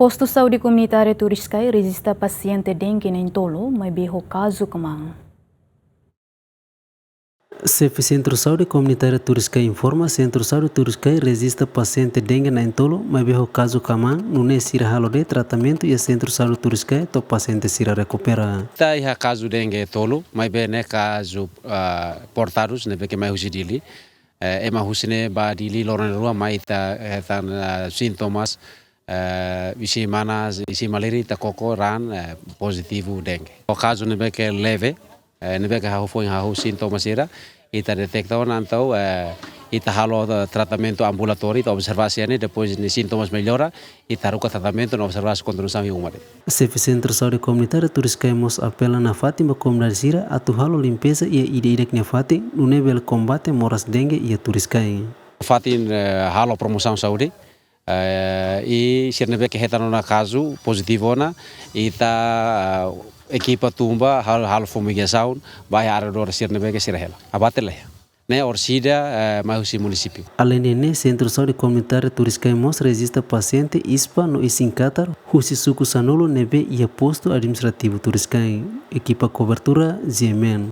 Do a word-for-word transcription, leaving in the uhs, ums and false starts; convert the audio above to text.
Postu Saúde Komunitária Turiscai rejista pasiente dengue na'in-tolu, maibé ho kazu kmaan. Xefe Sentru Saúde Komunitária Turiscai informa, Sentru Saúde Turiscai rejista pasiente dengue na'in-tolu, maibé ho kazu kmaan, nune'e sira halo de'it tratamentu iha Sentru Saúde Turiscai to'o pasiente sira rekupera. Ita iha kazu dengue tolu, maibé ne'e kazu, ah, importadus, ne'ebé ke mai husi Dili. Eh, ema husi ne'e ba Dili loron rua mai ita, eh, hetan, ah, sintomas, eh, isin manas, isin malirin, ita koko raan, eh, pozitivu dengue. Ho kazu ne'ebé ke leve, eh, ne'ebé ke hahú foin hahú sintomas sira, ita deteta ona entaun, eh, ita halo, eh, tratamentu ambulatóriu, ita observa sira-ne'e, depois ne'e sintomas mellora, ita haruka tratamentu no observa kontinuasaun iha uma de'it. Xefe Sentru Saúde Komunitária Turiscai mós apela nafatin ba komunidade sira atu halo limpeza iha ida-idak nia fatin, nune'e bele kombate moras dengue iha Turiscai. Fatin, eh, halo promosaun saúde, eh, i sira ne'ebé ke hetan ona kazu pozitivu ona, ita, eh, ekipa tun ba halo, halo fumigasaun ba iha arredór sira ne'ebé ke sira hela. Abate laiha. Ne'e orsida, eh, mai husi munisípiu. Aleinde ne'e, Sentru Saúde Komunitária Turiscai mós rejista pasiente ispa no isin katar husi suku sanulu ne'ebé iha postu administrativu Turiscai. Ekipa kobertura, G M N.